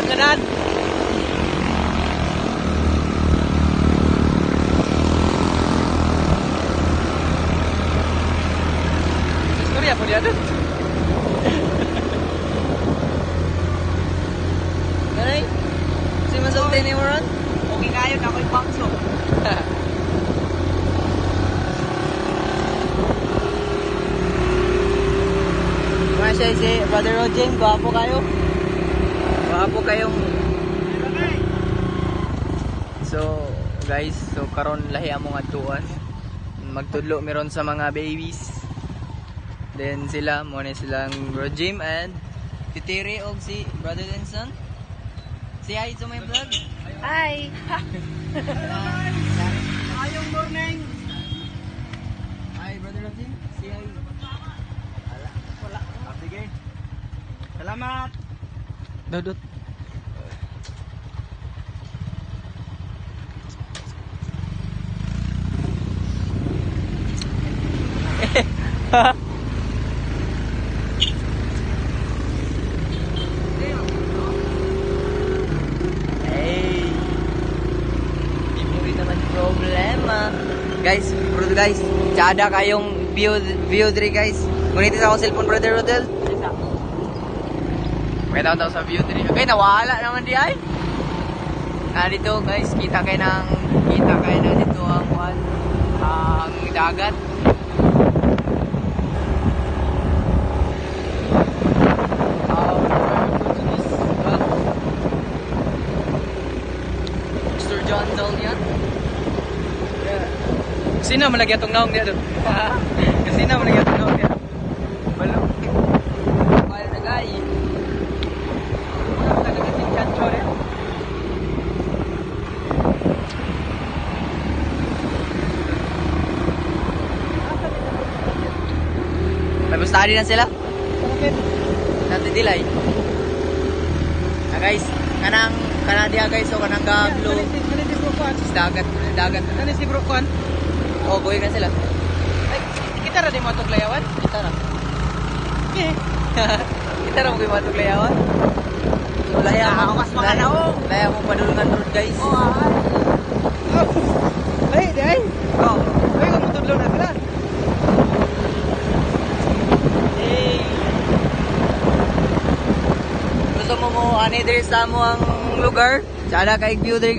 London kanan. Istorya po niya doon. Ganay? Si masulti ni mo ron? Okay kayo na ako'y pangso. Mga siya si Brother Rojim, gwapo kayo. Gwapo kayong. So, guys, so karon lahi among adtuan. Magtudlo meron sa mga babies. Then sila, mo na silang Rojim and Titiri og si Brother Denson. Say hi to my vlog. Hi! Ayong morning. Hi, Brother Rojim. Say hi. Wala. Sige. Salamat. Dodot. Hey. Di mo rin naman problema. Guys, bro guys, tsada kayong view view diri guys. Ngunit sa akong cellphone, Brother Rodel. May daw sa view diri. Okay, nawala naman di ay. Na dito guys, kita kay na dito ang kuan, ang dagat. Portuguese vlog. Sir John Dolian. Sino man lagi atong naong niya doon? Sino man lagi atong naong niya? Balo. Wala na guys. Wala ka si Chancho rin. May bustari na sila. Bakit? Natidilay. Ah guys, kanang kanang diha guys, so kanang ga blue Kani si Bro Kwan. dagat, dagat. Kani si Bro Kwan. Oh, boy na sila. Ay, kita ra di mo atong layawan? Kita ra. Eh. Kita ra mo kay matug layawan. So laya Ah, mas makanaong. Laya mo padulungan road guys. Oh, ah. Ay, di ay. Oh. Ay, kung mutudlo na sila. Hey. Gusto mo mo ani diri sa mo ang lugar? Tsada kay view diri guys.